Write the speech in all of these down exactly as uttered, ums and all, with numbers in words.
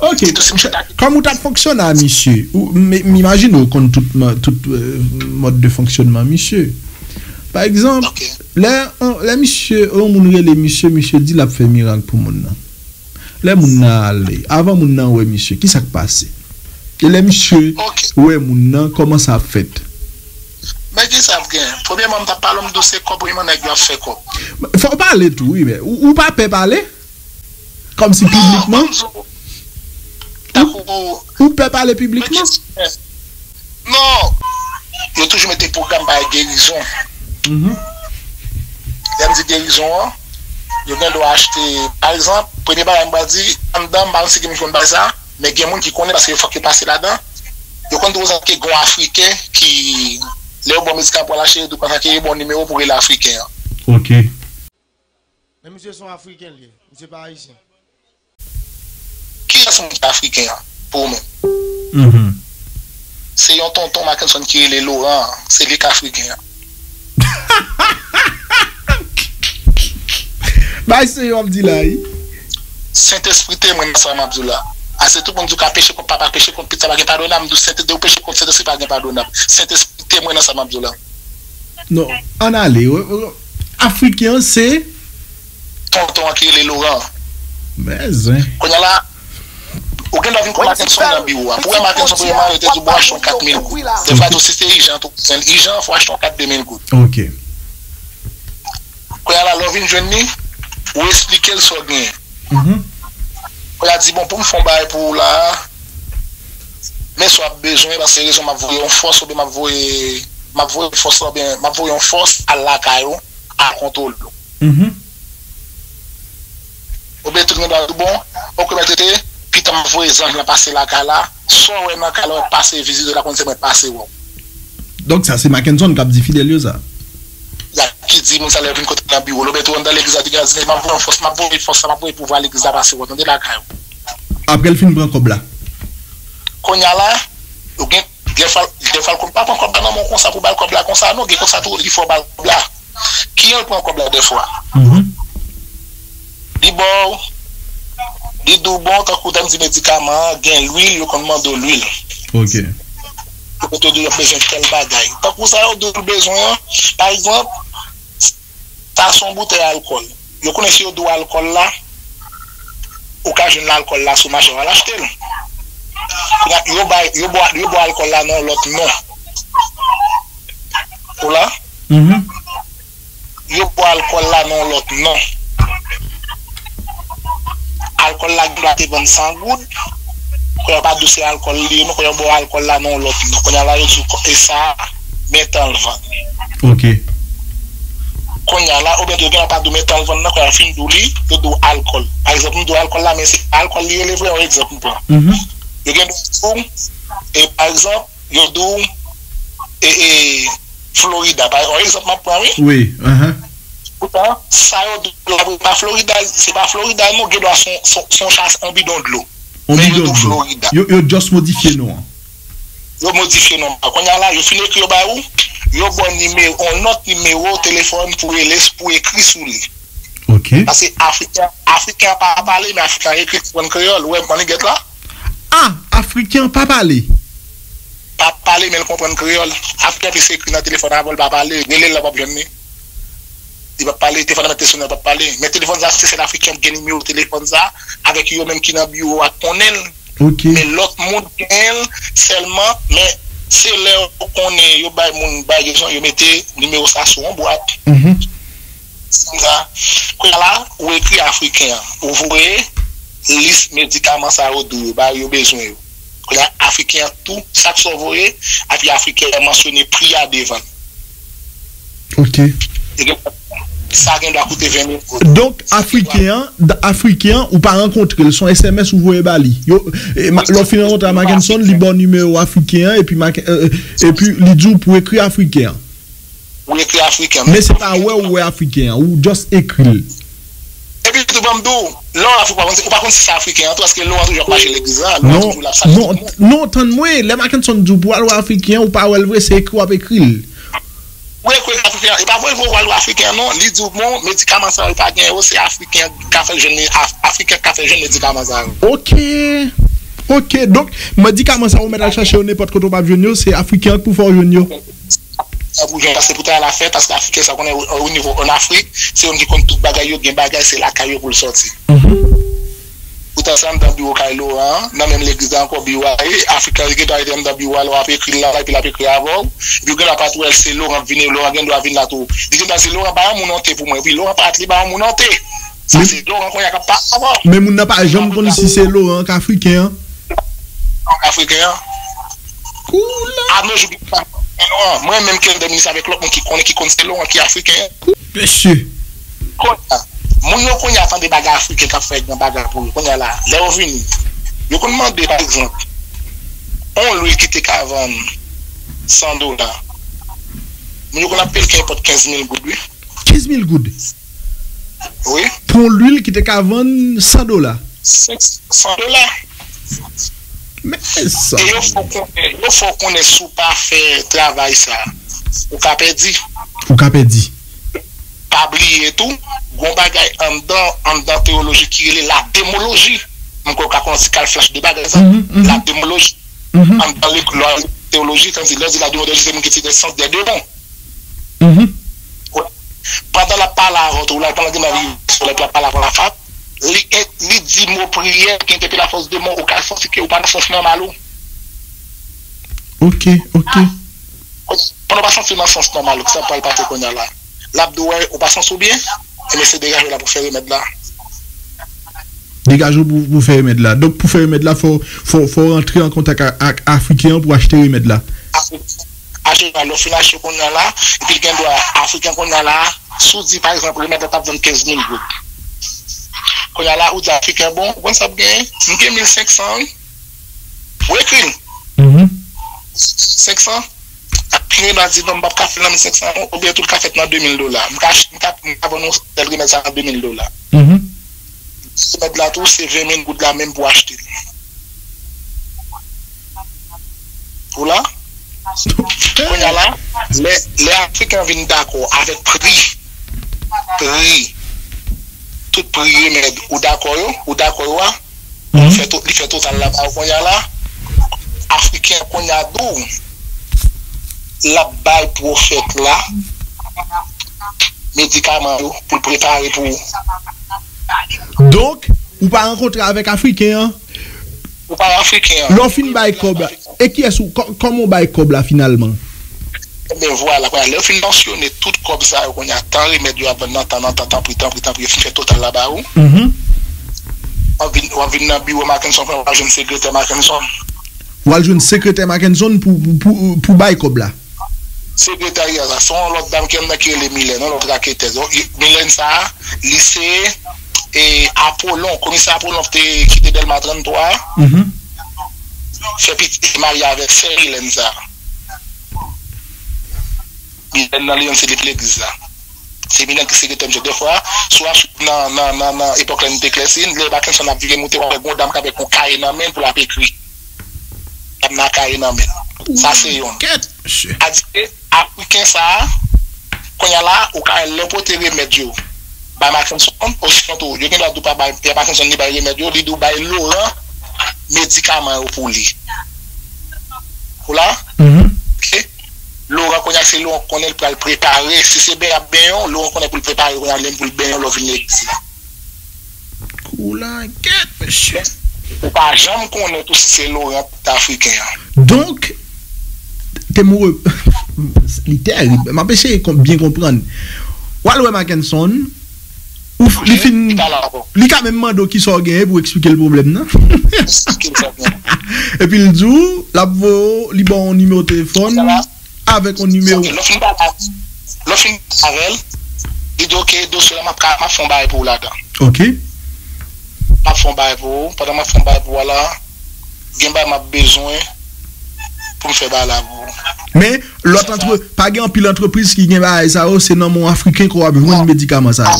Ok, kòm ou t ap fonksyone a misye, m imajine ou konn tout, tout mòd de fonksyonman misye. Pa egzanp, lè, lè misye, yon moun rele misye, misye di l ap fè mirak pou moun nan. Lè moun nan ale, avan moun nan wè misye, ki sa k pase? E lè misye wè moun nan, kòman sa ap fèt? Men ki sa ap gen? Premyèman, m t ap pale w, m di w se kòb wi, men nèg yo ap fè kòb. Fò w pale tou, wi, men ou, ou pa pè pale? Kòmsi piblikman? Ou, ou pè pale piblikman? Non. Yo toujou mete pwogram bay gerizon. Lè m di gerizon an, yo gen dwa achte, pa egzanp, premye bagay m pral di, anndan, m pa konn si gen moun ki konn bay sa, men gen moun ki konnen paske fòk yo pase ladan. Yo konn di w sa ke gen yon Afriken ki, lè yo ba w medikaman pou al achte, yo di w konsa ke yo ba w nimewo pou rele Afriken an. Ok. Men misye se yon Afriken li ye, misye pa Ayisyen. Kiyès moun ki Afriken an pou ou menm? Se yon tonton Mackenson ki rele Laurent an, se li k Afriken an. Bay se yo ap di la wi. Sentespri temwen nan sa m ap di w la. Ase tout moun di w ka peche kont papa, peche kont pitit, sa pa gen padonab. M di w Sentespri, ou peche kont Sentespri pa gen padonab. Sentespri temwen nan sa m ap di w la. Non, ann ale. Afriken an se tonton an ki rele Laurent. Men zen. Kounye a la, ou gen dwa vin kote Mackenson nan biwo a. Pou wè Mackenson premyèman, yo te di w bon achte yon kat mil goud. Defwa tou si se ijan tou, ijan fò achte yon kat de mil goud. Ok. Kounye a la, lè w vin jwenn li, ou esplike l sa w genyen. Kounye a di bon, pou m fè yon bagay pou ou la, men sa w ap bezwen, paske rezon m ap voye yon fòs, oubyen m ap voye, m ap voye fòs la, oubyen m ap voye yon fòs al lakay ou, al kontwole w. Oubyen tou gen dwa di w bon, ok, mèt rete, pita m ap voye zanj lan pase lakay la, sa w wè nan kay la, w ap pase vizite la, konn se mwen pase wè w. Donk sa se Mackenson k ap di fidèl yo sa. Y ap ki di moun sa lè yo vin kote nan biwo l, oubyen tou anndan legliz la, di gazine, m ap voye fòs, m ap voye fòs la, m ap voye pouvwa legliz la pase wè w, tande lakay ou. Apre l fin pran kòb la. Kounye a la, yo gen, gen fwa, gen fwa l konn pa pran kòb la nan men w konsa pou ba l kòb la konsa, non, gen konsa tou, li fè w ba l kòb la. Kijan l pran kòb la dèfwa? Li ba w, li di w bon, tankou w ta m di medikaman an, gen lwil, yo konn mande w lwil. Ok. Yo konn di w y ap bezwen tèl bagay. Tankou sa yo di w l bezwen an, pa egzanp, sa se yon boutèy alkòl. Yo konnen si yo di w alkòl la, ou ka jwenn alkòl la sou mache, w al achte l. Kounye a, yo bay, yo ba, yo ba w alkòl la nan yon lòt non. Ou la? Yo ba w alkòl la nan yon lòt non. Alkòl la gen dwa te vann san goud. Kounye a yo pa di w se alkòl li ye non, kounye a yo ba w alkòl la nan yon lòt non. Kounye a la yo di w e sa a, men tan l vann. Ok. Kounye a la, oubyen tou yo gen dwa pa di w men tan l vann nan, kounye a yo fin di w li, yo di w alkòl. Pa egzanp, m di w alkòl la, men se alkòl li ye, li vre, yon egzanp m pran. Yo gen dwa di w, e pa egzanp, yo di w, e, e, Florida, pa egzanp, yon egzanp m ap pran, wi. Wi, ahan. Poutan, sa yo di w la, wi, pa Florida, se pa Florida, non, gen dwa se yon, se yon, se yon chas, yon bidon dlo. Yon bidon dlo. Men yo di w Florida. Yo, yo just modifye non an. Yo modifye non an. Kounye a la, yo fin ekri yo ba ou, yo ba w nimewo, yon lòt nimewo telefòn pou rele, pou ekri sou li. Ok. Paske Afriken, Afriken an pa pale, men Afriken an ekri, konprann kreyòl. Ou wè, manniget la? Ah, Afriken an pa pale. Pa pale, men l konprann kreyòl. Afriken an plis ekri nan telefòn avan l pa pale. Rele l la, w ap jwenn li. Li p ap pale, telefòn nan mèt te sonnen, l p ap pale. Men telefòn sa, se sèl Afriken an ki gen nimewo telefòn sa, avèk yo menm ki nan biwo a k konnen l. Ok. Men lòt moun genyen l sèlman, men se lè yo konnen, yo bay moun, bay rezon, yo mete nimewo sa sou yon bwat. Mhm. Sa, kounye a la, ou ekri Afriken an, ou voye lis medikaman sa yo di w yo, ba yo bezwen yo. Kounye a, Afriken an tou, sak sa w voye, epi Afriken an mansyone pri a devan l. Ok. Li gen, sa gen dwa koute ven mil goud. Donk, Afriken an, d-, Afriken an, ou pa rankontre l, se yon S M S ou voye ba li. Yo, e, ma-, lè w fin rankontre a Mackenson, li ba w nimewo Afriken an, epi Macke-, e, e, epi li di w pou ekri Afriken an. Ou ekri Afriken an. Men se pa wè ou wè Afriken an, ou just ekri l. Epi tou, ban m di w, lè w Afrik, ou pa konn si, ou pa konn si se Afriken an tou, paske lè w toujou ap mache legliz la, lè w toujou la ap salye tout moun. Non, non, tann mwen, lè Mackenson di w pou al wè Afriken an, ou pa wè l vre, se ekri w ap ekri l. Ou ekri Afriken an, e pa vre, vre, ou al wè Afriken an, non, li di w, bon, medikaman sa yo, li pa gen yo, se Afriken an k ka fè l jwenn, Af-, Afriken an k ka fè l jwenn medikaman sa yo. Ok. Ok, donk, medikaman sa ou mèt al chache yo nenpòt kote ou p ap jwenn yo, se Afriken an k pou fè w jwenn yo. Sa pou jwenn, paske pou travay la fèt, paske Afriken sa konnen o, o nivo an Afrik, se yo menm ki konn tout bagay, yo gen bagay, se lakay yo pou l sòti. Poutan se anndan biwo kay Loran an, nan menm legliz la ankò biwo a ye, Afriken an gen dwa rete anndan biwo a lè w ap ekri l la, epi l ap ekri avè w, epi w gen dwa pa t wè l, se Loran k vini, Loran gen dwa vin la tou. Li gen dwa di Loran ba yon moun yon te pou mwen, epi Loran pa t li ba yon moun yon te. Sa se Loran kounye a k ap pale avè w. Men moun nan pa janm konn si se Loran k Afriken an. Afriken an. Koulè. A no jou ki pa Loran. Mwen menm Kendè Minis avèk lòt moun ki konnen, ki konn se Loran ki Afriken an. Mesye. Kounye a, moun yo kounye a tande bagay Afriken k ap fè gran bagay pou yo. Kounye a la, lè yo vini, yo konn mande, pa egzanp, yon lwil ki te ka vann san dola. Moun yo konn ap peye l kenpòt kenz mil goud, wi. Kenz mil goud? Wi. Pou yon lwil ki te ka vann san dola? Senk san dola. Men sa. E yo fè w konnen, yo fè w konnen si w pa fè travay sa, ou ka pèdi. Ou ka pèdi. Pa bliye tou, gon bagay anndan, anndan teyoloji ki rele la demoloji. Mwen kwè w ka konn yon ti kal flach de bagay sa. Mhm, mhm. La demoloji. Mhm. Anndan lè, lè teyoloji, sa vle di, lè yo di la demoloji, se moun ki etidye sans des démons. Mhm. Pandan l ap pale avè w tou la, pandan gen nan vibwasyon la, epi l ap pale avè w la fap, li, li di mo priyè ki entèpele fòs demon, ou ka santi ke ou pa nan sans nòmal ou. Ok, ok. Pandan w pa santi w nan sans nòmal ou, kisa k pral pase kounye a la? L ap di w, wè, ou pa santi w byen? Ebyen, se degaje w la pou fè remèd la. Degaje w pou, pou fè remèd la. Donk, pou fè remèd la, fò, fò, fò w rantre an kontak ak, ak Afriken an pou achte remèd la. Achte remèd la, lè w fin achte kounye a la, epi l gen dwa Afriken kounye a la, si w di, pa egzanp, remèd la t ap vann kenz mil goud. Kounye a la, ou di Afriken, bon, ou konn sa ap genyen? M gen mil senk san, wi. Ou ekri l. Mhm. Senk san. Ap gen nan di non, m p ap ka fè l nan mil senk san, oubyen tou l ka fèt nan de mil dola. M ka, m ka, m ka vann yon sèl remèd sa nan de mil dola. Mhm. Remèd la tou, se ven mil goud la menm pou achte l. Ou la? Kounye a la, lè, lè Afriken an vin dakò avèk pri, pri, tout pri remèd, ou dakò yo, ou dakò yo a, Li fè to-, li fè total la ba ou kounye a la. Afriken kounye a di w, l ap bay pwofèt la medikaman yo pou l prepare pou ou. Donk, ou pa rankontre avèk Afriken an? Ou pa Afriken an. Lè w fin bay kòb la, e kiyès ou, kò-, kòman w bay kòb la finalman? Ebyen, vwala, kounye a, lè yo fin mansyone tout kòb sa yo, kounye a, tan remèd yo ap vann nan tan, nan tan, tanpri, tanpri, tanpri, yo fin fè total la ba ou. Mhm. W ap vin, w ap vin nan biwo Mackenson, w ap jwenn sekretè Mackenson. W al jwenn sekretè Mackenson pou, pou, pou, pou bay kòb la. Sekretarya sa, se yon lòt dam ki anndan ki rele Milèn, yon lòt raketèz. Milèn sa, li se, e, Apolon, komisè Apolon ki te, ki te Dèlma trannntwa a. Mhm. Fè pitit, marye avèk sè Milèn sa. Milèn nan Leyon se depi legliz la. Se Milèn ki sekretè m, se de fwa. Sou a nan, nan, nan, nan epòk la n te klèsi, lè Mackenson ap vire moute, w ap wè gon dam k avèk yon kaye nan men l pou l ap ekri. Dam nan kaye nan men l. Sa se youn. Kèt, mesye. Adike, Afriken sa a, kounye a la, ou ka wè lè w pote remèd yo ba Mackenson, osinon tou, yo gen dwa di w pa bay Mackenson li bay remèd yo, li di w bay Loran medikaman yo pou li. Ou la? Mhm. Ok? Loran kounye a se Loran konnen l pral prepare. Si se ben y ap benyen w, Loran konnen pou l prepare kounye a menm pou l benyen w lè w vin legliz la. Koulangèt, mesye. Ou pa janm konnen tou si se Loran t Afriken an. Donk, te mouri. Li terib. M ap eseye konp-, byen konprann. W al wè Mackenson, ou f-, li fin, li ka menm mande w kisa w genyen pou w eksplike l pwoblèm nan. Epi l di w, l ap voye w, li ba w yon nimewo telefòn avèk yon nimewo. Lè w fin pale, lè w fin pale avè l, li di, "Ok, dosye la, m ap ka, m ap fè yon bagay pou ou ladan." Ok. M ap fè yon bagay pou ou. Pandan m ap fè yon bagay pou ou la, gen bagay m ap bezwen pou m fè bagay la pou ou. Men, lòt antre-, pa gen anpil antrepriz ki gen bagay sa yo, se nan men yon Afriken ke w ap jwenn medikaman sa yo.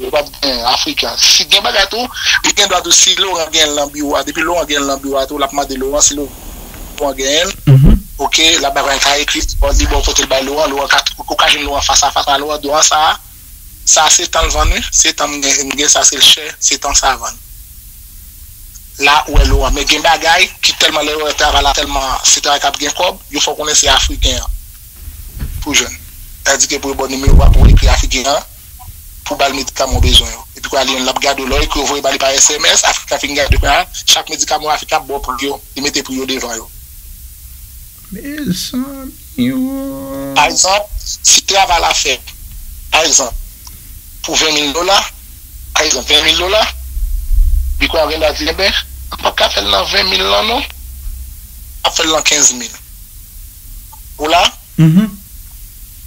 Ou p ap gen Afriken. Si gen bagay tou, li gen dwa tou, si Loran gen l nan biwo a, depi Loran gen l nan biwo a tou, l ap mande Loran, si Loran genyen l, mhm, ok, l ap bay kòb la, ekri, li ba w kote l bay Loran, Loran ka, ou ka jwenn Loran fas a fas a Loran, Loran sa, sa se tan l vann wi, se tan m gen, m gen sa se l chè, se tan sa vann. la ou wè Laurent. Men gen bagay ki tèlman lè yo wè travay la tèlman se travay k ap gen kòb, yo fè w konnen se Afriken an pou jwenn. Sa di ke pou yo ba w nimewo a pou w ekri Afriken an, pou ba l medikaman w bezwen yo. Epi kounye a li menm l ap gade w, lè w ekri yo voye ba li pa S M S, Afriken an fin gade kounye a, chak medikaman w Afriken an ap ba w pri yo, li mete pri yo devan yo. Mezanmi, oh. Pa egzanp, si travay la fèt, pa egzanp, pou ven mil dola, pa egzanp, ven mil dola, li kwè w gen dwa di, enben, m p ap ka fè l nan ven mil lan non, m ap fè l nan kenz mil. Ou la?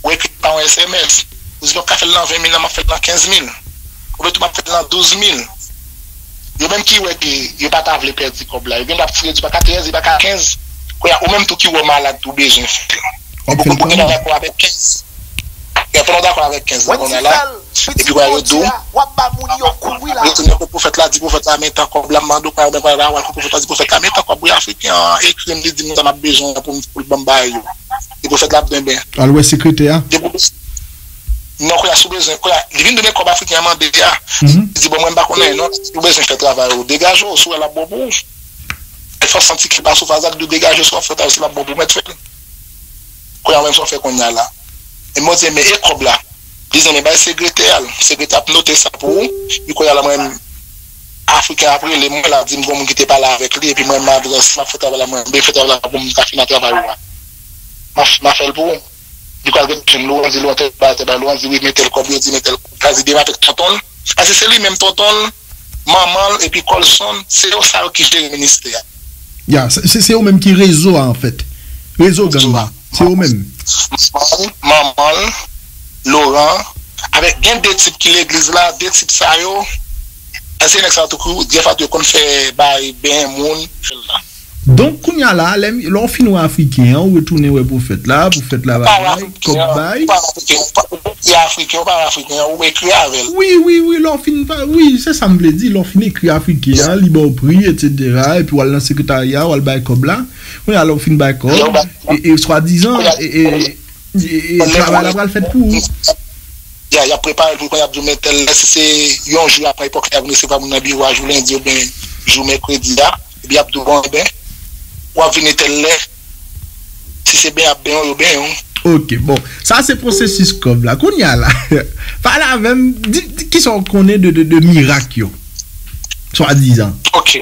Ou ekri pa yon S M S. Ou di, m ap ka fè l nan ven mil lan, m ap fè l nan kenz mil. Oubyen tou, m ap fè l nan douz mil. Yo menm ki wè ke yo pa ta vle pèdi kòb la. Yo gen dwa ap tire di pa katrèz, di pa kenz. Kounye a, ou menm tou ki wè w malad, ou bezwen fè l. Gen bokou moun ki ta dakò avèk kenz. Gen pou nou dakò avèk kenz lan kounye a la. Epi kounye a, yo di w, yo tounen kot pwofèt la, di pwofèt la, men tan kòb la, m mande w, kounye a, ou menm kounye a, w al kot pwofèt la, di pwofèt la, men tan kòb wi Afriken an ekri m, li di m sa m ap bezwen an pou m, pou l ban m ba yo. E pwofèt la ap benben. Al wè sekretè a. Depi w bezwen, non, kounye a, si w bezwen, kounye a, li vin donnen kòb Afriken an mande a. Li di, bon, mwen, m pa konnen, non, si w bezwen fè travay ou, degaje w, si w wè l ap bon pou ou. Fè w santi ke pa sou faz la, li di w degaje w, si w ap fè travay, si l ap bon pou w, mèt fè l. Kounye a, ou menm sa w fè kounye a la. E mwen di, men e kòb la. Li di, men bay sekretè a l. Sekretè a ap note sa pou ou. Epi kounye a la, mwen, Afriken ap rele mwen, l ap di m gon moun ki te pale avèk li, epi mwen, m adrès, m ap fè travay la, mwen, m fè travay la pou m ka fini travay ou a. M ap, m ap fè l pou ou. Li pral gen jwenn Laurent, di Laurent, tèl bagay, tèl bagay, Laurent di wi, men tèl kòb, yo di men tèl kòb. Sa di demen avèk tonton l. Paske se li menm tonton l, manman l, epi Colson, se yo sa yo ki jere ministè a. Ya, se, se, se yo menm ki rezo a, anfèt. Rezo gang la. Se yo menm. Manman l, manman l, Laurent, avèk gen de tip ki legliz la, de tip sa yo, se nèg sa yo tou kou, dèfwa tou yo konn fè bay ben moun. Donk, kounye a la, lè, lè w fin wè Afriken an, ou retounen wè pwofèt la, pwofèt la ba bay, kòb bay. Ou pa wè Afriken an, ou pa wè Afriken an, ou pa wè Afriken an, ou ekri avè l. Wi, wi, wi, lè w fin, wi, se sa m vle di, lè w fin ekri Afriken an, li ba w pri, etsetera, epi w al nan sekretarya, w al bay kòb la. Kounye a, lè w fin bay kòb, e, e swadizan, e, e, e, e travay la pral fèt pou ou. Ya, y ap prepare l pou kounye a, y ap di w, men tèl lè, si se yon jou apre epòk la, y ap resevwa moun nan biwo a jou lendi oubyen jou mèkredi a, epi y ap di w, bon, enben, w ap vini tèl lè, si se ben y ap ben w, yo ben w. Ok, bon, sa se pwosesis kòb la. Kounye a la, pale avè m, di, di kisa w konnen de, de, de mirak yo, swadizan. Ok.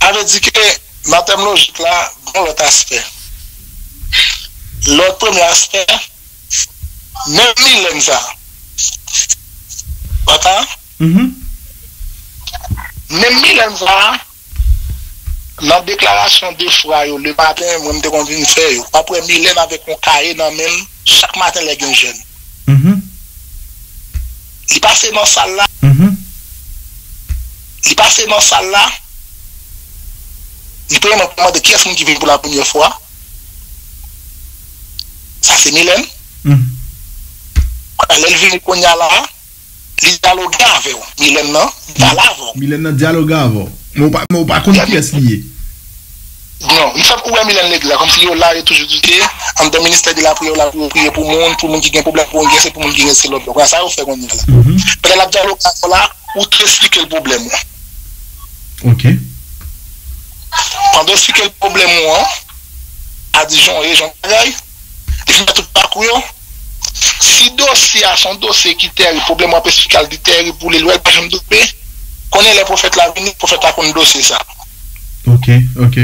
Sa vle di ke nan tèm lojik la, gen yon lòt aspè. Lòt premye aspè, menm Milèn sa. Papa? Menm Milèn sa, nan deklarasyon de fwa yo lematen, mwen m te konn vin fè yo. W ap wè Milèn avèk yon kaye nan men l, chak maten lè gen jèn. Li pase nan sal la. Li pase nan sal la. Li premyèman mande kiyès moun ki vin pou la premyè fwa. Sa se Milèn. Lè l vini kounye a la, li dyaloge avè w. Milèn nan pale avè w. Milèn nan dyaloge avè w. Men w pa, men w pa konn kiyès li ye. Non, m fèk ou wè Milèn legliz la, kòmsi yo la, yo toujou di ke anndan ministè de lapriyè, yo la pou yo priye pou moun, pou moun ki gen pwoblèm, pou moun ki gen se pou moun ki gen se lòt bò. Sa yo fè kounye a la. Pandan l ap dyaloge avè w la, ou tou esplike l pwoblèm ou. Ok. Pandan w esplike l pwoblèm ou an, a di jan w ye, jan w bagay, li fin fè tout pakou yo. Si dosye a se yon dosye ki terib, pwoblèm w ap esplike a l li terib pou li, l wè l pa janm tonbe, konnen lè pwofèt la vini, pwofèt la konn dosye sa. Ok, ok.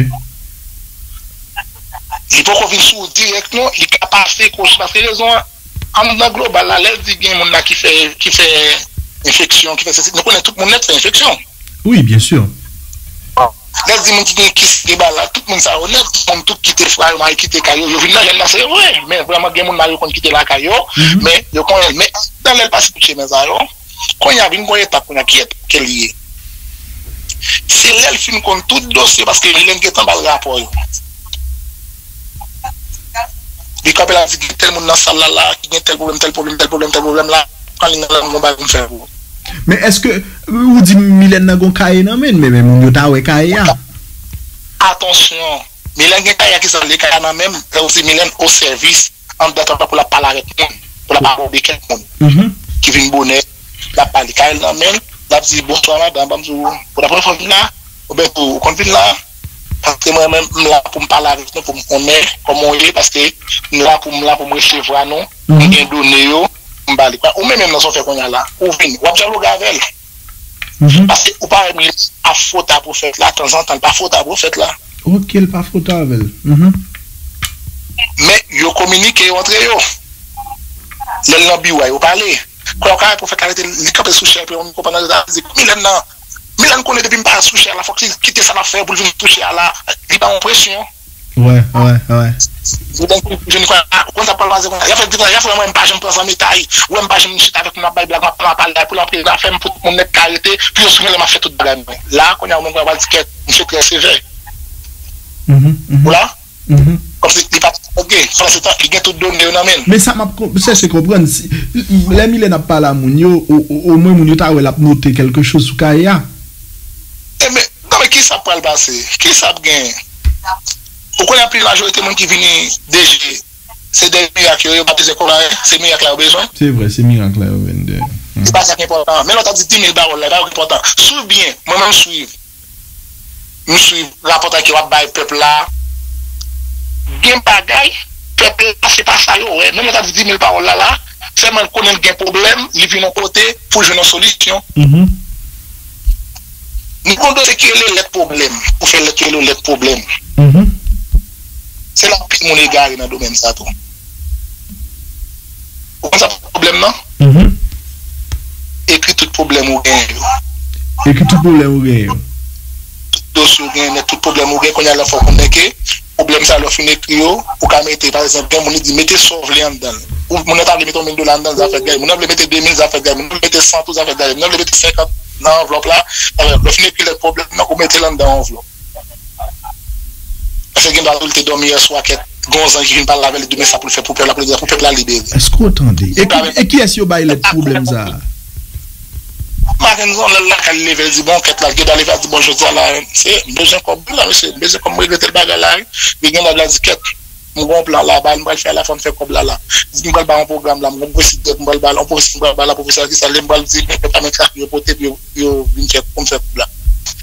Li poko vin sou ou dirèk non, li ka pase kote, paske rezon an, anndan global la, lè l di gen moun la ki fè, ki fè enfeksyon, ki fè sesi, nou konnen tout moun nèt fè enfeksyon. Wi, byen si. Lè l di moun ki gen kis, gen bagay la, tout moun sa yo nèt, moun tout kite fwa yo, mari kite kay yo, yo vin nan jèn nan, se vre, men vrèman gen moun la yo konn kite lakay yo, men yo konnen, men anndan lè l pase tout chemen sa yo, kounye a vin gon etap kounye a ki etap ke li ye. Se lè l fin konn tout dosye, paske li menm gentan ba l rapò yo. Li kanpe la di gen tèl moun nan sal la la, ki gen tèl pwoblèm, tèl pwoblèm, tèl pwoblèm, tèl pwoblèm la, pran liy nan la, m gon bagay pou m fè pou ou. Men èske ou di Milèn nan gon kaye nan men l, men, men moun yo ta wè kaye a? Atansyon, Milèn gen kaye a, kisa l ye, kaye a nan men m, lè ou di Milèn o sèvis, anndan tanpè pou l ap pale avèk moun, pou l ap abòde kèk moun ki vin bonè, l ap pale kaye l nan men l, l ap di, "Bonswa, madanm, ban m di w, pou la premyè fwa m vin la, oubyen tou, ou konn vin la, paske mwen menm, m la pou m pale avèk nou, pou m konnen kòman w ye, paske m la pou m la pou m resevwa nou, m gen done yo, m ba li." Ou menm menm nan sa w fè kounye a la, ou vin, w ap dyaloge avè l. Paske ou pa wè milè ap fwote a pwofèt la, tanzantan, l pa fwote a pwofèt la. Ok, l pa fwote avè l. Men yo kominike yo antre yo. Lè l nan biwo a, yo pale. Kounye a, pwofèt la rete, li kanpe sou chè, epi yon konpadan li di, "Milèn nan, Milèn konnen depi m pa sou chè a la, fòk li kite sa l ap fè yo pou l vin sou chè a la." Li ba yon presyon. Wè, wè, wè. Li ba yon presyon, kounye a, ou konn sa k pral pase kounye a. Y ap fè, di kounye a, y ap fè mwen, m pa janm pran zanmitay. Ou wè, m pa janm chita avèk moun, m ap bay blag, m ap, m ap pale, pou l ap pale, pou tout moun nèt ka rete, pou yo sou mwen lè m ap fè tout bagay mwen. La, kounye a, ou menm, kounye a, w ap di, "Kèt, misye trè sevè." Ou la? Kòmsi li pa t gen, pandan se tan, li gen tout done yo nan men l. Men sa m ap kon- chèche konprann, si, lè Milèn ap pale a moun yo, o- o- omwen moun yo ta wè l ap note kèlke choz sou kaye a. Enben, non, men kisa k pral pase? Kisa ap genyen? Ou konnen anpil majorite moun ki vini D G, se de mirak yo, yo pa bezwen kòb la, se mirak la yo bezwen. Se vre, se mirak la yo vin de. Se pa sa ki enpòtan. Men lè w ta di di mil pawòl la, e pa yo ki enpòtan. Swiv byen, mwen menm swiv. M swiv rapòtay ke w ap bay pèp la. Gen bagay, pèp la, se pa sa yo wè. Menm lè w ta di di mil pawòl la, la, sèlman l konnen l gen pwoblèm, li vin yon kote pou l jwenn yon solisyon. Nou gen yon dosye ki rele lèt pwoblèm. Ou fè lèt ki rele lèt pwoblèm. Se la anpil moun egare nan domèn sa tou. Ou konn sa pwoblèm nan? Ekri tout pwoblèm ou genyen yo. Ekri tout pwoblèm ou genyen yo. Tout dosye ou genyen, tout pwoblèm ou genyen, kounye a la fò w konnen ke pwoblèm sa lè w fin ekri yo, ou ka mete, pa egzanp, gen moun li di mete sa w vle anndan l. Ou moun nan ta vle mete yon mil dola anndan l, zafè gay. Moun nan vle mete de mil, zafè gay. Moun nan vle mete san tou, zafè gay. Moun nan vle mete senkant nan anvlòp la, zafè gay. Lè w fin ekri lèt pwoblèm nan, ou mete l anndan anvlòp. Paske gen dwa tou li te dòmi yè swa, kèt, gon zanj ki vin pale avè li, demen sa pou l fè pou pèp la, pou l di pou pèp la libere. Èske w tande? E ki, e kiyès yo bay lèt pwoblèm sa a? Mackenson, lè l lakay li leve, l di, "Bon, kèt la," l gen dwa leve, l di, "Bon, jodi a la, se, m bezwen kòb la, mesye, m bezwen kòb, m regrete bagay la, wi." Li gen dwa di, "Kèt, m gen yon plan la, ba, m pral fè la, fò m fè kòb la, la." Li di, "M pral ba yon pwogram la, m gen yon pwofesè, m pral ba l, yon pwofesè, m pral ba la, pwofesè, ki sa, li, m pral di, men, pèp la, men, sa yo pote pou yo, yo vin fè, pou m fè kòb la."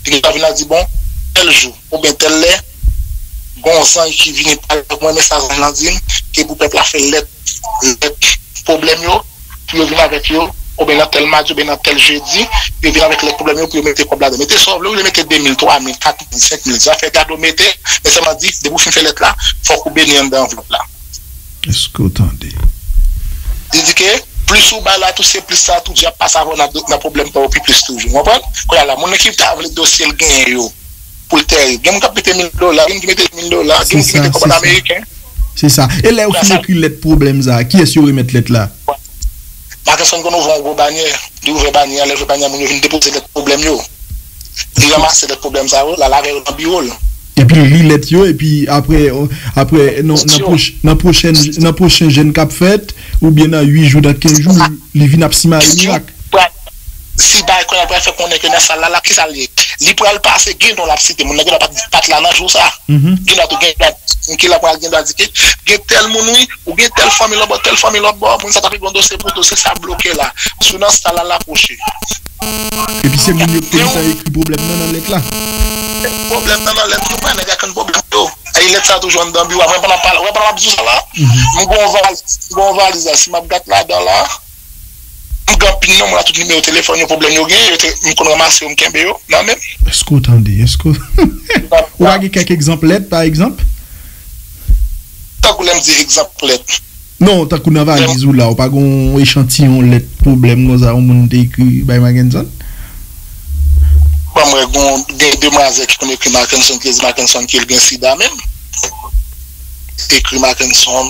Li gen dwa vin la di, "Bon, tèl jou." Oubyen tèl lè, gon zanj ki vini pale avèk mwen, men sa zanj lan di m, ke pou pèp la fè lèt, lèt pwoblèm yo, pou yo vin avèk yo, oubyen nan tèl madi, oubyen nan tèl jedi, yo vin avèk lèt pwoblèm yo pou yo mete kòb ladan. Mete sa w vle, ou vle mete de mil, twa mil, kat mil, senk mil, zafè gade w mete, men sèlman di, depi w fin fè lèt la, fòk ou beni anndan anvlòp la. Èske w tande? Li di ke plis ou bay la tou, se plis sa tou dyab pase avè w nan, nan pwoblèm pa w pi plis toujou. Ou konprann? Kounye a la, moun nan ki ta vle dosye l genyen yo, pou l tèyè. Gen moun k ap mete mil dola, gen moun ki mete mil dola, gen moun ki mete kòb an ameriken. Se sa. E lè yo fin ekri lèt pwoblèm sa a, kiyès yo remèt lèt la? Mackenson konn ouvè yon gwo banyè. Li ouvè banyè a, lè l ouvè banyè a, moun yo vin depoze lèt pwoblèm yo. Li ranmase lèt pwoblèm sa yo, l al avè yo nan biwo l. Epi l li lèt yo, epi apre, apre, nan, nan pwoch-, nan pwochèn, nan pwochen jèn k ap fèt, oubyen nan uit jou, nan kenz jou, li, li vin ap simaye mirak. Si bay kounye a, l pral fè konnen ke nan sal la, la, ki sa l ye? Li pral pase, gen non l ap site, moun nan gen dwa pa t, pa t la nan jou sa. Gen dwa tou, gen dwa, ki la pral gen dwa di ke, gen tèl moun, wi, ou gen tèl fanmi l anbò, tèl fanmi l anbò, moun sa t ap gen yon dosye pou dosye sa bloke la. Si w nan sal la, l apwoche. Epi se moun yo ki te gentan ekri pwoblèm nan nan lèt la. Pwoblèm nan nan lèt, nou pa nèg ak yon pwoblèm yo. Ay, lèt sa toujou anndan biwo a. Mwen, pandan m pale, wè, pandan m ap di w sa la, m gon valiz, m gon valiz la, si m ap gad ladan la, m gen anpil non, mwen, tout nimewo telefòn yo, pwoblèm yo gen, yo te, m konn ranmase yo, m kenbe yo nan men m. Èske w tande? Èske w, ou pa gen kèk egzanp lèt, pa egzanp? Tankou lè m di egzanp lèt. Non, tankou nan valiz ou la, ou pa gen yon echantiyon lèt pwoblèm konsa, yon moun te ekri bay Mackenson? Bon, mwen, gon, gen demwazèl ki konn ekri Mackenson, ki di Mackenson ke l gen sida menm. Ekri Mackenson.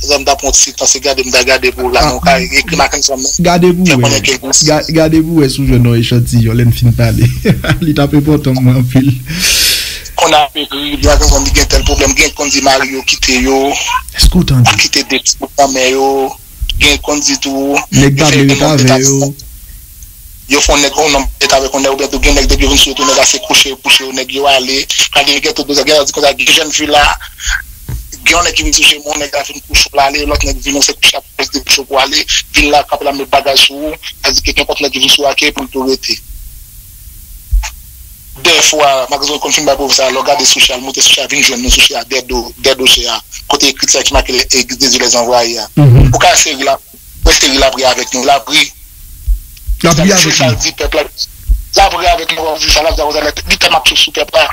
Sa m ta pran ti tan, se gade m ta gade pou w la, non, ka ekri Mackenson, men. Gade pou w wè. Ga-, gade pou w wè si w jwenn yon echantiyon, lè n fin pale. Li t ap enpòtan mwen anpil. Konn ap ekri, Mackenson, li gen tèl pwoblèm, gen konn di mari yo kite yo. Èske w tande? Kite de ti bout nan men yo. Gen konn di tou, nèg pa vle ret avè yo. Yo fè yon nèg, yon nonm ret avèk yon nèg, oubyen tou gen nèg depi yo vin sou yo tou, nèg la se kouche, kouche yo, nèg yo ale. Kade gen tout bezwen, gen nan di konsa, gen jèn fi la, gen yon nèg ki vin sou je mwen, nèg la vin kouche w la ale, lòt nèg vin, se kouche ap pèse de kouche pou ale, vin la kanpe la met bagay sou ou, sa di ke gen kòt nèg ki vin sou ou a ke pou l tou rete. Dèfwa, magazin konn fin bay pwofesè a, lè w gade sou chè a, l monte sou chè a, vin jwenn nou sou chè a, dèyè do, dèyè do chè a, kote ekri sa ki make L'église de Dieu les envoyés a. Mhm. Ou ka seri la, wè seri la pri avèk nou, la pri. La pri avèk nou. Sa l di pèp la, la pri avèk nou, w ap di sa, l ap di sa, li tèlman ap sou pèp la.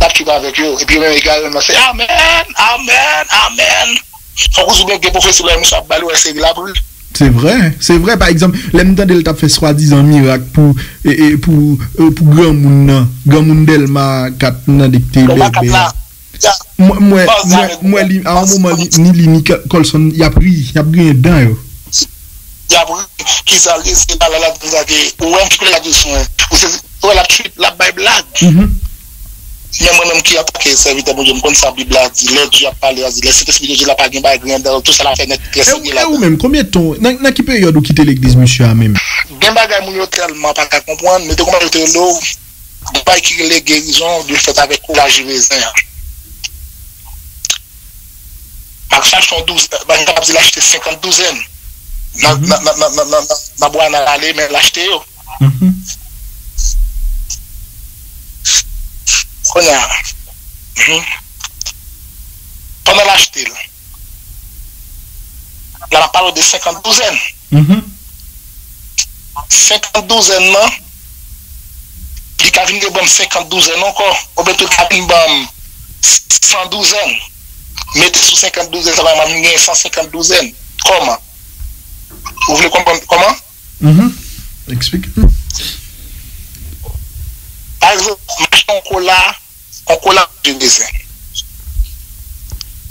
L ap sou avèk yo, epi yo menm egare nan se amèn, amèn, amèn. Fòk ou sou byen gen pwofesi lè misye ap ba l wè seri la pou li. Se vre, se vre. Pa egzanp, lè m tande l t ap fè swadizan mirak pou, e, e, pou, e, pou granmoun nan, granmoun Dèlma kat nan de ki te bèbè a. Mwen, mwen, mwen, mwen li, a yon moman, li, ni li, ni Colson, y ap ri, y ap griyen dan yo. Y ap ri, ki sa l ye, se la, la, la, la, ou wè m ki koulè l ap sou mwen. Ou se, ou wè l ap trip, l ap bay blag. Mhm. Men mwen menm ki antanke sèvitè Bondye, m konn sa Bib la di, lè Dye ap pale, a di, lè Sentespri de Dye la pa gen bagay griyen dan, tout sa l ap fè nèt, trè serye ladan. E ou menm, konbyen tan, nan, nan ki peryòd ou kite legliz misye a menm? Gen bagay moun yo tèlman pa ka konprann, men te konprann yo te rele w, gen bagay ki rele gerizon de fèt avèk kolaj rezen an. M ap chache yon douzèn, m kapab di l achte senkant douzèn. Nan, nan, nan, nan, nan, nan, nan bwa nan rale, men l achte yo. Mhm. Kounye a, mhm. Pandan l achte l, la n ap pale de senkant douzèn. Mhm. Senkant douzèn nan, li ka vin reban m senkant douzèn ankò, oubyen tou li ka vin ban m san douzèn. Mete sou senkant douzèn, sa va, m ap vin gen san senkant douzèn. Kòman? Ou vle konprann kòman? Mhm. Eksplike. Pa egzanp, m achte yon kola, yon kola ji rezen.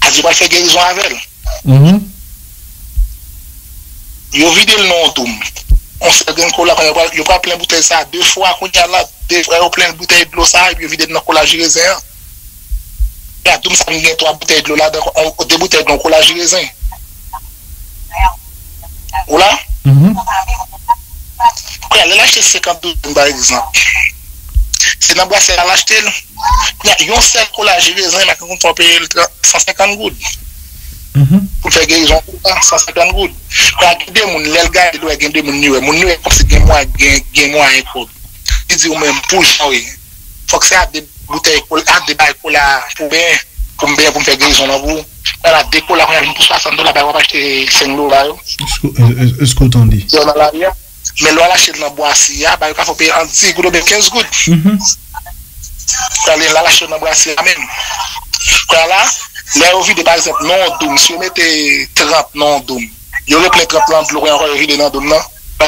Adye pral fè gerizon avè l. Mhm. Yo vide l nan yon doum. Yon sèl grenn kola, yo pral, yo pral plen boutèy sa a de fwa, kounye a la, de fwa, yo plen boutèy dlo sa a, epi yo vide l nan kola ji rezen an. Epi a doum sa a vin gen twa boutèy dlo ladan, on, de boutèy dlo, yon kola ji rezen. Ou la? Mhm. Kounye a, lè l achte senkant douzèn, pa egzanp, se nan brasè a l achte l. Kounye a, yon sèl kola ji rezen, m pa konn fò peye l tran-, san senkant goud. Mhm. Pou l fè gerizon kola, san senkant goud. Kounye a, gen de moun, lè l gade l, wè gen de moun, li wè. Moun li wè kòmsi gen mwa-, gen, gen mwayen kòb. Li di ou menm, pou jan w ye, fòk se a de boutèy kola, a de bay kola pou benyen, pou m benyen, pou m fè gerizon nan pou ou. Ala de kola, kounye a vin pou swasant dola, bay w ap achte senk dola yo. Èske, èske, èske w tande? Yo nan lari a. Men lè w al achte l nan bwasye a, bay yo ka fè w peye ant dis goud oubyen kenz goud. Mhm. Kounye a, lè l al achte l nan bwasye a menm. Kounye a la, lè yo vide, pa egzanp, nan yon doum, si yo mete trant nan yon doum, yo replen trant lan dlo, kounye a ankò yo vide nan doum nan.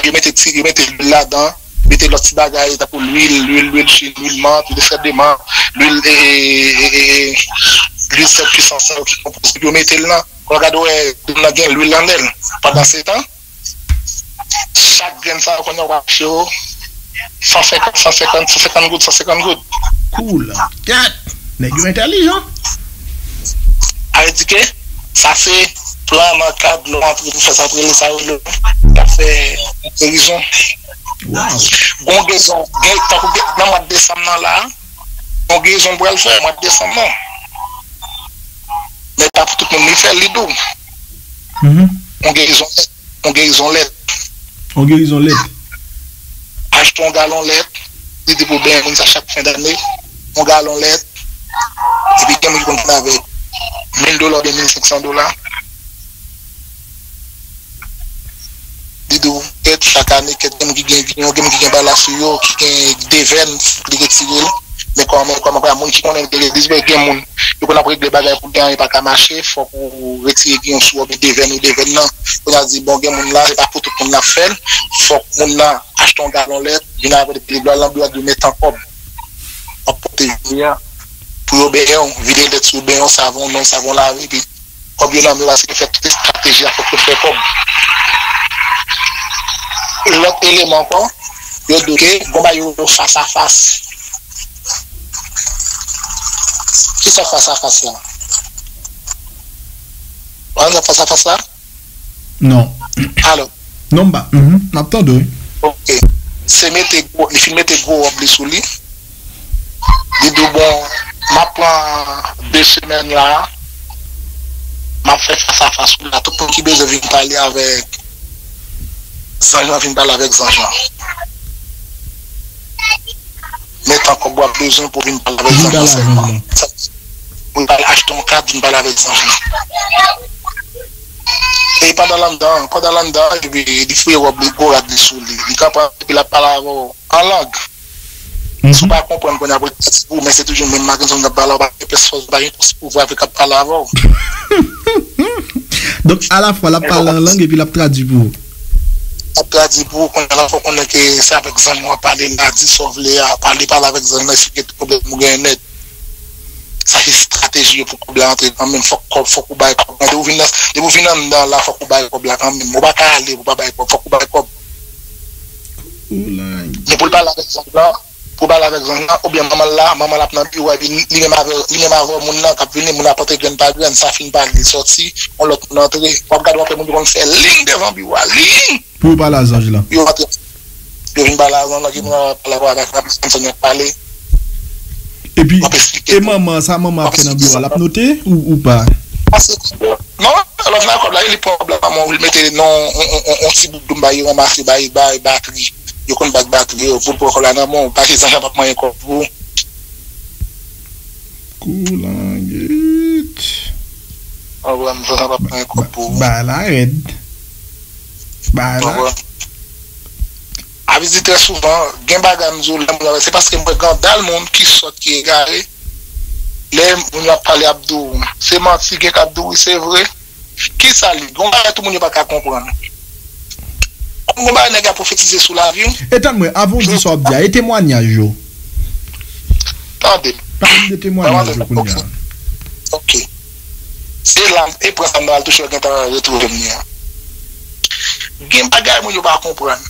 Yo mete ti, yo mete lwil ladan, mete lòt ti bagay, tankou lwil, lwil, lwil chin, lwil mant, lwil sèt de mant, lwil, e, e, e, e, lwil sèt pwisans lan ki konpoze, yo mete l nan. Kounye a gade wè, doum nan gen lwil anndan l. Pandan se tan, chak grenn sa yo kounye a w ap achte yo san senkant, san senkant, san senkant goud, san senkant goud. Cool. Gad, nèg yo entèlijan. Sa vle di ke sa se plan nan kad lè w antre pou fè sa, rele sa rele, y ap fè gerizon. Wow. Gon gerizon, gen, tankou gen, nan mwa desanm nan la, gon gerizon m pral fè mwa desanm nan. Men pa pou tout moun li fè l, li dou. Mhm. Gon gerizon, gon gerizon lèt. Yon gerizon lèt. Achte yon galon lèt, li di pou benyen moun sa chak fen dane, yon galon lèt, epi gen moun ki konn vin avèk mil dola oubyen mil senk san dola. Li di w, kèt, chak ane, kèt, gen moun ki gen ginyon, gen moun ki gen bala sou yo, ki gen devèn, fòk li retire l. Men kòman, kòman, kòman, moun ki konnen legliz, men gen moun, yo konn ap regle bagay pou gen anyen pa ka mache, fòk ou retire ginyon sou ou, oubyen devèn ou devèn nan. Kounye a di, bon, gen moun la, se pa pou tout moun n ap fè l, fòk moun nan achte yon galon lèt, vin avè l, epi li al nan biwo a, li met an kòb. W ap pote vini a, pou yo benyen w, vide lèt sou, benyen w, savon, non, savon lave, epi kòb yo nan men w, paske fè tout estrateji a, fòk yo fè kòb. Lòt eleman ankò, yo di w ke gon bagay yo rele fas a fas. Kisa fas a fas la? Ou konn sa fas a fas la? Non. Alò. Non, m pa. Mhm. M ap tande w, wi. Ok. Se mete gwo, li fin mete gwo wòb li sou li. Li di w, bon, m ap pran de semèn la, m ap fè fas a fas ou la. Tout moun ki bezwen vin pale avèk zanj lan, vin pale avèk zanj lan. Men tan kòb w ap bezwen pou w vin pale avèk zanj lan sèlman. Pou w al achte yon kat, vin pale avèk zanj lan. E pandan l anndan, pandan l anndan, epi li fouye wòb li, gwo rad li sou li. Li kanpe epi l ap pale avè w an lang. Si w pa konprann kounye a pou l tradi pou ou, men se toujou menm madanm k ap pale avè w, pa gen pès fòs, pa gen pès pouvwa avèk k ap pale avè w. Donk, alafwa, l ap pale an lang epi l ap tradui pou ou. L ap tradui pou ou, kounye a la, fò w konnen ke se avèk zanj ou w ap pale la, di sa w vle a, pale, pale avèk zanj lan, eksplike tout pwoblèm ou genyen nèt. Sa se estrateji yo pou kòb la antre kanmenm. Fòk kòb, fòk ou bay kòb la. Depi w vin nan, depi w vin anndan la, fòk ou bay kòb la kanmenm. Ou pa ka ale pou w pa bay kòb. Fòk ou bay kòb. Men pou l pale avèk zanj lan, pou l pale avèk zanj lan, oubyen manman l la, manman l ap nan biwo, epi li menm avè, li menm avè moun nan k ap vini, moun nan ap pote grenn pa grenn, sa fin pale, li sòti, yon lòt moun antre. W ap gade, w ap wè moun yo konn fè liy devan biwo a, liy! Pou yo pale a zanj lan. Yo antre, yo vin pale a zanj lan, ki moun ap pale avè w, avèk zanj lan ap pale. Epi, e manman, sa manman ap fè nan biwo a, l ap note ou, ou pa? Non, lè w fin ak kòb la, li pran kòb la, manman w, li mete nan yon, yon, yon, yon ti bout dloube, li ranmase, bay, bay batri. Yo konn bat batri yo, pou l pran kòb la nan men w, paske zanj lan p ap manyen kòb pou ou. Koulangit. Anwè, m zanj lan p ap manyen kòb pou ou. Bagay la rèd. Bagay la. Anwè. Avizitè souvan, gen bagay m di w lè m wè, se paske m wè gandal moun ki sòt, ki egare. Lè moun yo ap pale, ap di w se manti, gen k ap di w wi, se vre. Kisa li? Gen yon bagay tout moun yo pa ka konprann. Kòm gen bagay nèg la pwofetize sou lavi w. E tann mwen, avan w di sa w ap di a, e temwanyaj yo? Tande. Pale m de temwanyaj yo kounye a. Ok. Se la, e pran sa m ta al touche, w gentan retwouve m li a. Gen bagay moun yo pa konprann.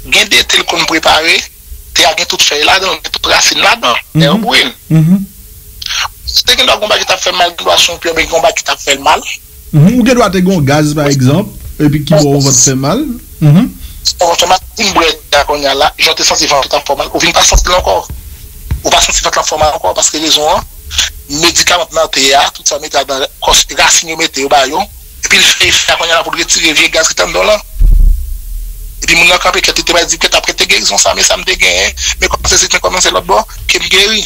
Gen de te l konn prepare, te a gen tout fèy ladan l, gen tout rasin ladan, èbwil. Si te gen dwa gen yon bagay ki t ap fè l mal, gen dwa se yon pye, oubyen gen yon bagay ki t ap fè l mal. Ou gen dwa te gen yon gaz, pa egzanp, epi ki ba w yon vant fè mal. Yon vant fè mal, fin bwè te a kounye a la, jan w te santi vant ou t ap fè w mal, ou vin pa santi l ankò. Ou pa santi vant lan fè w mal ankò, paske rezon an, medikaman nan te a, tout sa mete ladan, kòs, rasin yo mete yo ba yo, epi l fè efè a kounye a la pou l retire vye gaz ki t anndan w lan. Epi moun nan kanpe kèt, li te pral di, kèt, apre te gerizon sa, men sa m te genyen, men kòman se sit, men kòman se lòt bò, ke m geri.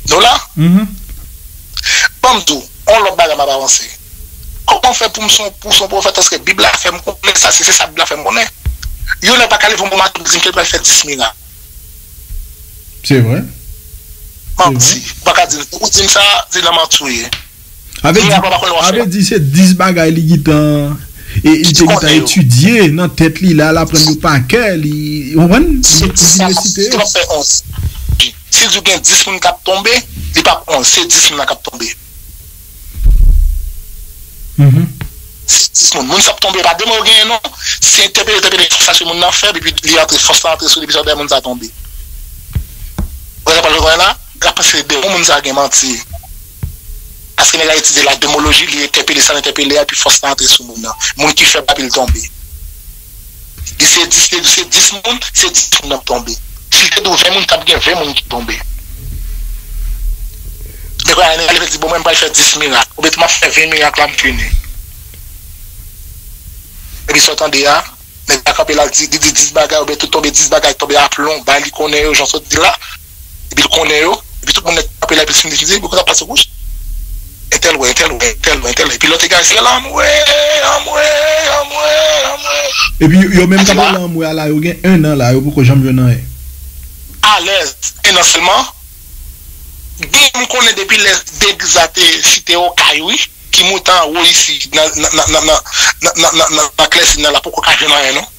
Nou la? Ban m di w, yon lòt bagay m ap avanse. Kòman fè pou m se yon, pou se yon pwofèt, èske Bib la fè m konnen sa, si se sa Bib la fè m konnen? Yon nèg pa ka leve yon bon maten pou di m ke l pral fè dis mirak. Se vre. Manti. Ou pa ka di m, ou di m sa, di nan manti w ye. Avè di, avè di se dis bagay li gentan, e, li te gentan etidye nan tèt li, la, l aprann yo pa kè, li, ou konprann? Li, li vin resite yo. Si l di w gen dis moun k ap tonbe, li p ap onz, se dis moun nan k ap tonbe. Se dis moun. Moun sa ap tonbe, pa de mò yo genyen non. Se entèpele, entèpele, fòs sa sou moun nan fèb, epi li antre, fòs la antre sou li, epi sa fè moun sa tonbe. Ou wè sa pral fè la? L ap panse de moun sa gen manti. Paske nèg la itilize la demoloji, li entèpele sa l entèpele a, epi fòs la antre sou moun nan. Moun ki fèb la, epi l tonbe. Li se dis, li se dis moun, se dis moun nan tonbe. Si l te di w ven moun, t ap gen ven moun ki tonbe. Men kounye a, nèg la leve di, bon, mwen, m pral fè dis mirak. Oubyen tou, m ap fè ven mirak la, m fini. Epi sa w tande a, nèg la kanpe la, di, li di dis bagay, oubyen tou tonbe dis bagay, tonbe aplon, bay li konnen yo, jan w sot di la. Epi l konnen yo. Epi tout moun nèt ap rele, epi l fin di, epi konsa pase wouch. Entèl wè, entèl wè, entèl wè, entèl wè. Epi lòt egare se lanmwe, lanmwe, lanmwe, lanmwe. Epi yo menm k ap rele lanmwe a la, yo gen en an la, yo poko janm jwenn anyen. Alèz, en an sèlman. Gen m konnen depi lè legliz la te site Okay wi, ki moute anwo isi, nan, nan, nan Klèsin nan la, poko ka jwenn anyen non.